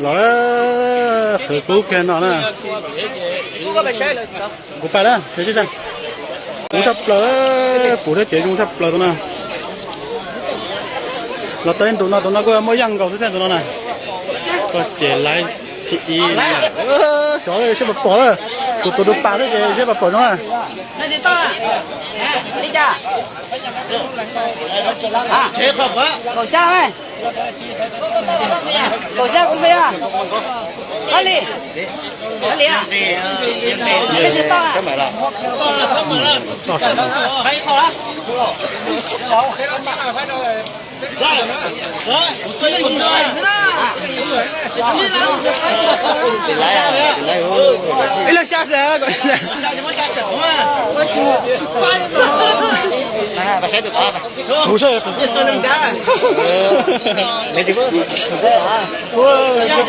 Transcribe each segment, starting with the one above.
Los qhwv kub kiag no na. Kuv pais lawm, kuv tshaj plaws, kuv thiab tias zoo tshaj plaws tus no. Los tau ib ntus no tus no kuj muaj yaj nkaus xwb xwb tus no na. Koj ces laiv thib ib, xyov siab pom pom lawm. Kuv tus tus pas xwb ces siab pom pom zoo na. Ib leeg xya xwm.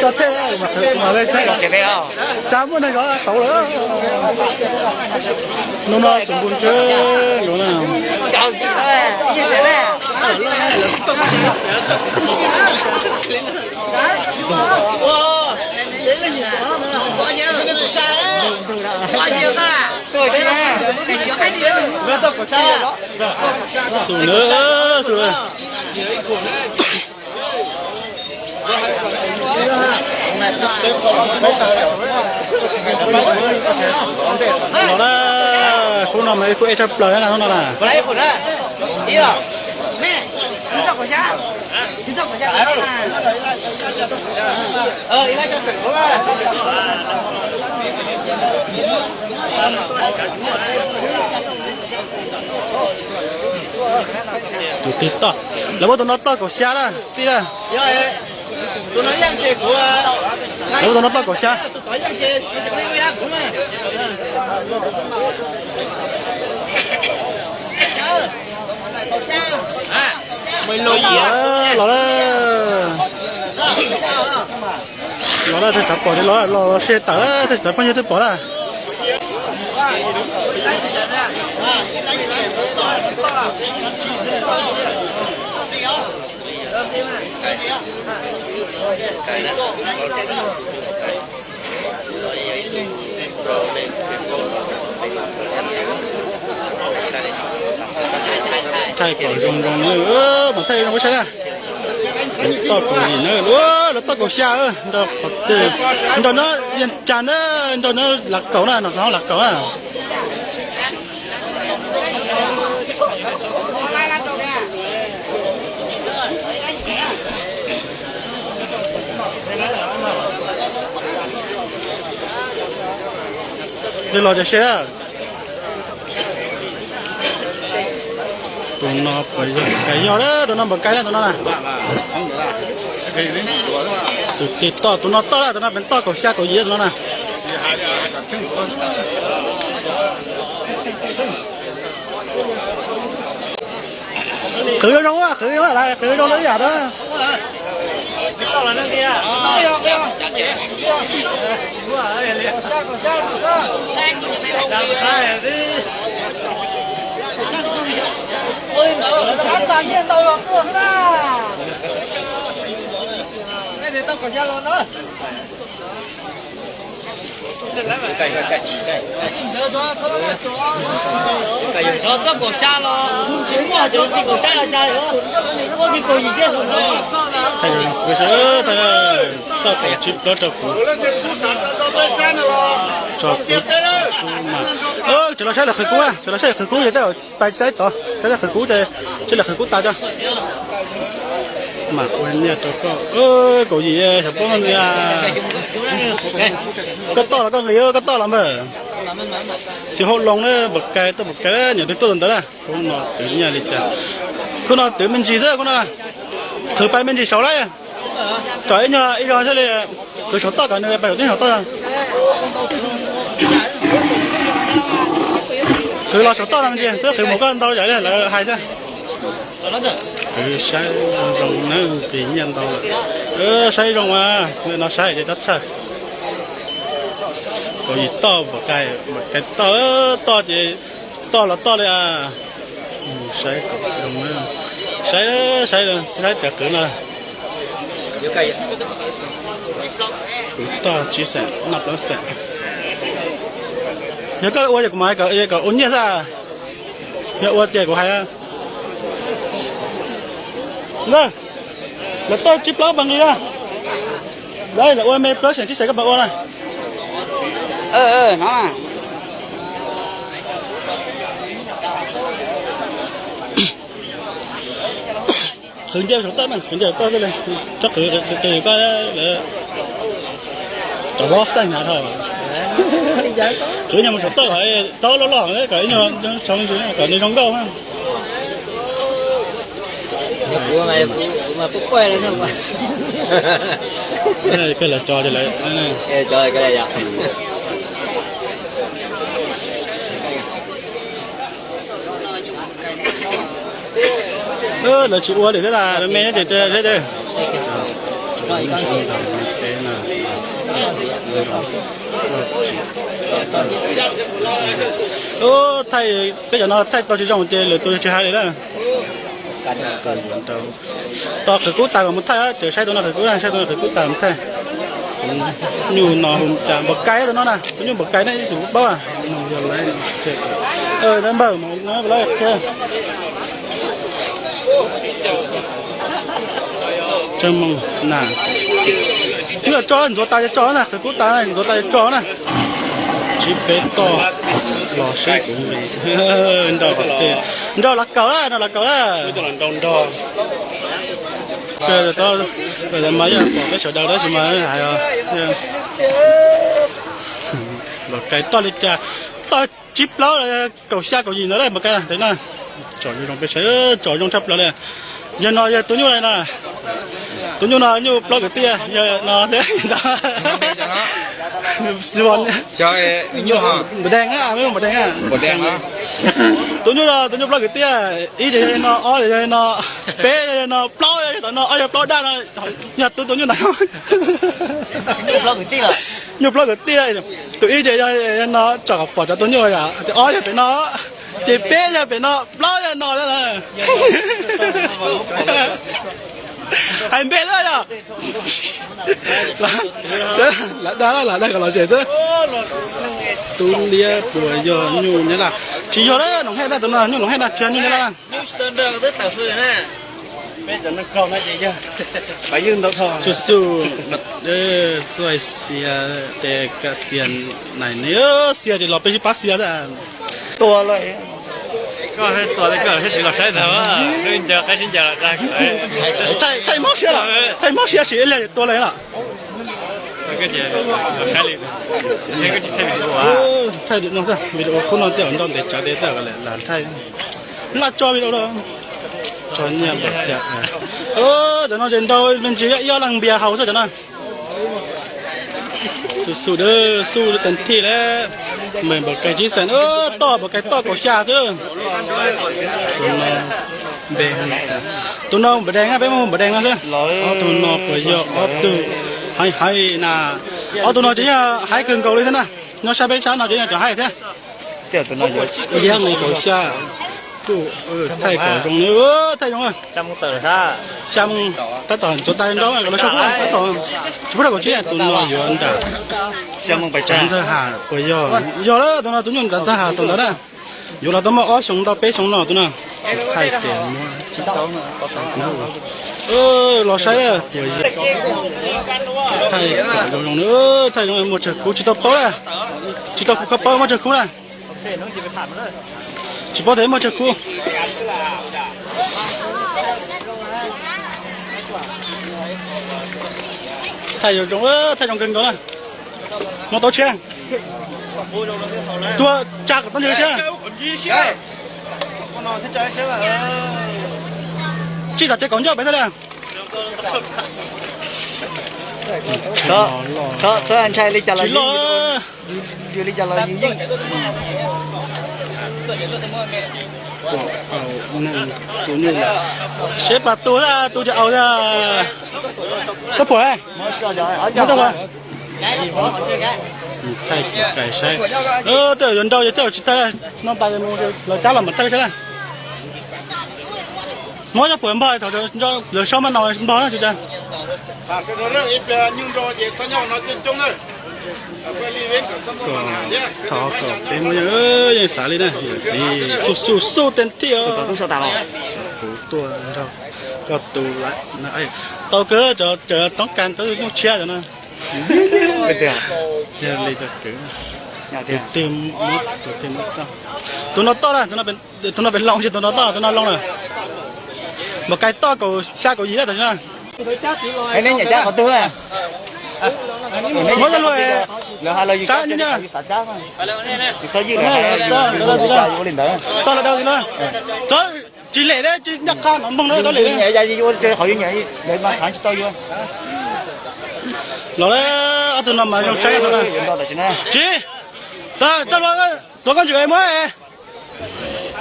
Cov thej mas, tsa muaj neeg zov saud lawm. Hnub no xum npus ntswg nkaus na. Xum na, xum na. Los na, khub no mas ib khub ej tshaj plaws na, khub no na. Tus tij toj, lawv muab tus no toj kaum xya na, tij na. Lawv muab tus no toj kaum xya. Los na, los na, tej xav pom ces los, los seb tawm, tej xav phooj ywg twb pom na. Thaij kom zoo zoo na, mas thaij zoo ua saib na. Toj kaum yim na, lawv toj kaum xya, nrog qhov twg, nrog nyob Vias Cas na, nrog nyob Lav Kaum na, no xov Lav Kaum na. Twb los ces seb. Tus no puas yog kais yog, tus no npaum kais na tus no na. Tus tij toj tus no toj na, tus no pem toj kaum xya kaum yim tus no na. Qhwv zoo zoo, qhwv zoo zoo li yam na. Ua li ntawd lawv rov qab xa nyiaj ntau los tuaj xwb na. Nej tsis tau kom xya los na. Toj kaum xya los tsis muaj, tsis kaum xya los cas, muaj li kaum yim thiab. Toj kaum tsib plaub rau kuv. Tso kuv xub mas. Tsis los saib lawv qhwv kub, tsis los saib lawv qhwv kub ces tej pais saib tod, saib lawv qhwv kub ces, saib lawv qhwv kub tas tso. Mam ua nyiaj rau koj. Kaum yim xyov puas muaj nyiaj. Koj toj los koj nqis, koj toj los npawg. Tsis haub loo na, npaum kais tuaj npaum kais, nyiam twg tuaj tus ntawd na. Khub no twv nyiaj li cas? Khub no twv me ntsis xwb khub no. Qhwv pais me ntsis saud lawm. Kom ib nyuag ib zaug thiaj li qhwv saum toj, kom nws pais saum toj. Qhwv los saum toj no me ntsis, twb qhwv mus koj ntau yam li lawv hais thiab. Qhwv saib zoo na, nqis nyiaj ntau lawm. Saib zoo mas, no saib ces txhob txhawj. Kaum yim toj, npaum kais toj, toj ces toj los toj li. Saib zoo, saib, saib, saib cov qhwv no. Kuv toj tsib xees, noj plaub xees. Yog koj ua ces kuv mam kom kom ua nyiaj xwb. Yog ua tias kuv hais. Lawv toj tsib plaub pas nqi na. Lawv ua me plaub xees tsib xees koj pas ua na. Qhwv nce saum toj na, qhwv nce saum toj xwb li. Txhob qhwv qis koj, cov hlob xeej hnav dhau. Qhwv nce mus saum toj kom taub loj loj kom ib nyuag zoo, kom nws zoo nkauj na. Koj lawv tso lawv. Lawv tsis ua li thiab las, me nyob ces seb. Thaij peb cov no thaij tau tsis zoo ces lwm tus tsis hais li na. Tos qhwv kub tas kom mus thaij, ces saib tus no qhwv kub na, saib tus no qhwv kub tas mus thaij. Nyuj no hu cas npaum kais tus no na, tus nyuj npaum kais ne ib txwm paub. Npawg, twb yog tso ntxuav tas tso na, qhwv kub tas ntxuav tas tso na. Tsib peb toj los seb kuv nrau, nrau lav kaum na, nrau lav kaum na. Mas yog pom peb sawv daws tab sis mas hais npaum kais toj li cas, toj tsib plaub kaum xya kaum yim ntawd npaum kais na. Tsom zoo peb saib, tsom zoo tshaj plaws li. Yog no yog tus nyuj na, tus nyuj no nyuj plaub kwv tij, yog no thiab. Npam deeg, npam deeg. Tus nyuj no tus nyuj plaub kwv tij, ib ces yog no, ob ces yog no, peb yog no, plaub yog tom no, ob yog plaub daj no. Yog tus tus nyuj ntawd, nyuj plaub kwv tij, tus ib ces yog no, tsom kom pom cov tus nyuj yom, ces ob yog pem no, ces peb yog pem no, plaub yog no. Hais npe lawm yom. Lam dag, lam dag kom los zem xwb. Tub liab puas yog nyuj nyab laj? Tsis yog lawm, Noom Hej dab tus no, nyuj Noom Hej dab, tsis yog nyuj nyab laj. Xu xu, xuaij xia, ces ka xia nais ne, xia ces los peb sib pab xia xwb. Tua lawm. Koj tua li koj thiaj tsis los saib ntag, lub ncaws qaib sib ncaws los dag. Thaij mob siab, thaij mob siab sis ib lig tua lawm los. Thaij no xwb, video khub no tej zaum nrau ntev tsawv tes tej zaum lam thaij. Laj tso video los tso nyiaj npaum cas. Cov no ces nrau me ntsis ib ob leeg npias haus xwb cov no. Xu xu, xu tas thij lawm. Npam kais tsib xees, toj npam kais toj kaum xya xwb. Tus no npe, tus no npam deeg na, peb muab npam deeg no xwb. Ob tug no puas yog ob tug haib haib na? Ob tug no ces yog haib kawg nkaus li thiab na. Nyob sab peb sab no ces yog cov haib thiab. Liab nqi kaum xya, kuj thaij kom zoo, thaij zoo. Xya moo tab tom ntxuav tas nrau kom lawv sau kuj tab tom, tsis pub rau kaum tsib, tus no yuav nram Tsav Ntxawg Has puas yog? Yog lawm, tus no tus nyuj nram Txawg Has thaum ntawd na. Yuav los tau muaj ob xyoo ntau peb xyoo no tus no. Thaij ces muab los saib puas yog. Thaij zoo zoo, thaij zoo muaj tsawg kub tsis tau paub na. Tsis tau kuv kho paub muaj tsawg kub na. Tsis paub tias muaj tsawg kub. Thaij zoo zoo, thaij zoo kawg nkaus na. Muab tau tshiab. Tuag tsa kom tau ntsis tshiab. Tsij tom tsev kaum ncauj pem tag li. Tsis loj. Seb pas tu, tu ces aus. Koj puas, muab tau. Thaij kais saib. Tej zaum yuav nrau ces tej zaum tsis thaij, no pas lawv cab los mam thaij saib na. Muab cov puas npog thaum lawv saub maj no npog na tsis tas. Kom thov kom peb muaj yeej, yeej xav li na, yawm txiv xu xu xu tej thiab os. Kuv tuaj nrog koj tu lawm. Tau kawg, cov toob kas cov nyuj tshiab cov no. Yog li cov kwv, tus twg muab tus twg muab toj. Tus no toj na, tus no pem loo, tus no toj, tus no loo lawm. Npaum kais toj kaum xya kaum yim na tam sim no. Muab coj luag, tab nya. Toj lawm dau no. Txhob tsis lem li, tsis ncaj qha no moog no txhob lem li. Los li ob tug no mas zoo saib tau na. Tsis, tau, tuav koj ntsis muab.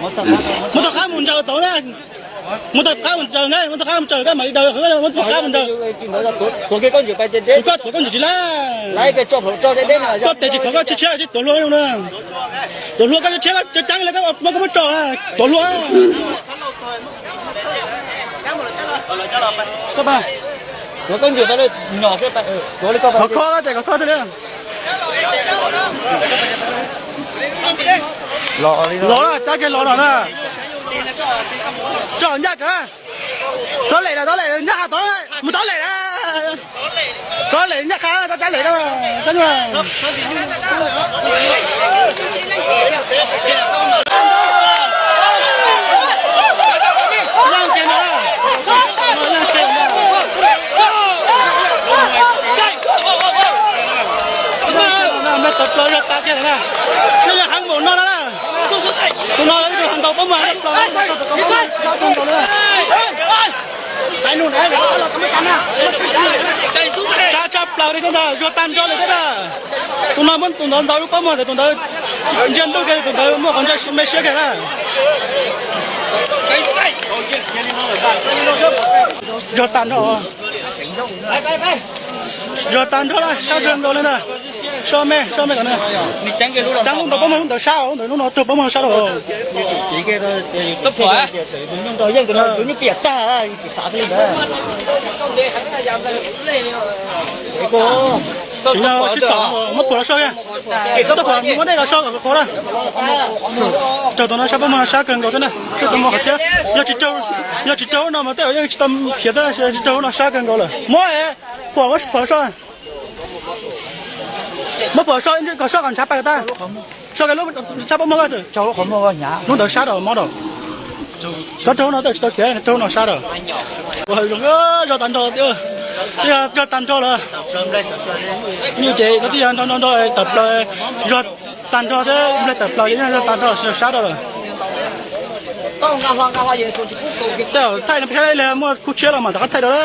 Muab tog qab mus ntsaws tau na. Muab tog qab mus ntsaws na, muab tog qab mus ntsaws koj mam li daws, muab tog qab mus ntsaws. Koj tuav koj ntsis tsis laj. Koj tes tsis khov koj tshiab tshiab tsis tuav hlua na. Tuav hlua koj tshiab tshiab koj ceev li koj muab koj muab tso na. Tuav hlua. Khov kho tes khov kho thiaj li. Los na, cab kiag los no na. Tso ncaj tso na. Txhob lem na, txhob lem, ncaj qha tod, mus txhob lem na. Txhob lem ncaj qha, txhob cab lem na. Tawm plaws zog tas kiag na. Siab yog heev npaum no na. Tus no ib tug hluas nkaus pob muag. Sab tshaj plaws li thiab ntag, zuag tag nrho li thiab ntag. Tus no muab tus ntawd ntawd lub pob muag ntawd, tus ntawd ntsia ntuj kiag, tus ntawd muaj qhov ntsia me siab kiag na. Zuag tag nrho. Zuag tag nrho na, sab kawg nkaus li ntag. Sab me, sab me kom na. Tsaab lub ntawd pob muag lub ntawd sab, lub ntawd lub no raug pob muag sab rau. Tsis yog sib txom, muab phuam los so kiag. Muab phuam, muab dej los so kom qhuav na. Raug tus no sab pob muag sab kawg nkaus thiab na, tej tus muag qhov siab. Yog tsis raug, yog tsis raug lub no mas tej zaum yeej tsis tau khiav thiab, tsis raug lub no sab kawg nkaus lawm. Muab phuam, muab phuam los so. Muab phuam so kom so kom ntshav pais tas. So kiag lub sab pob muag, lub ntawd sab rau mob rau. Txhob raug lub no, tej zaum tsis tau khiav, raug lub no sab rau. Zoo, zog tag nrho, zog tag nrho lawm. Nyuj ces no twb yog nrog nrog nrog tawm plaws, zog tag nrho thiab nplaig tawm plaws ces zog tag nrho sab rau lawm. Tej zaum thaij no peb saib li muaj khub tshiab los mam rov qab thaij rau lawm.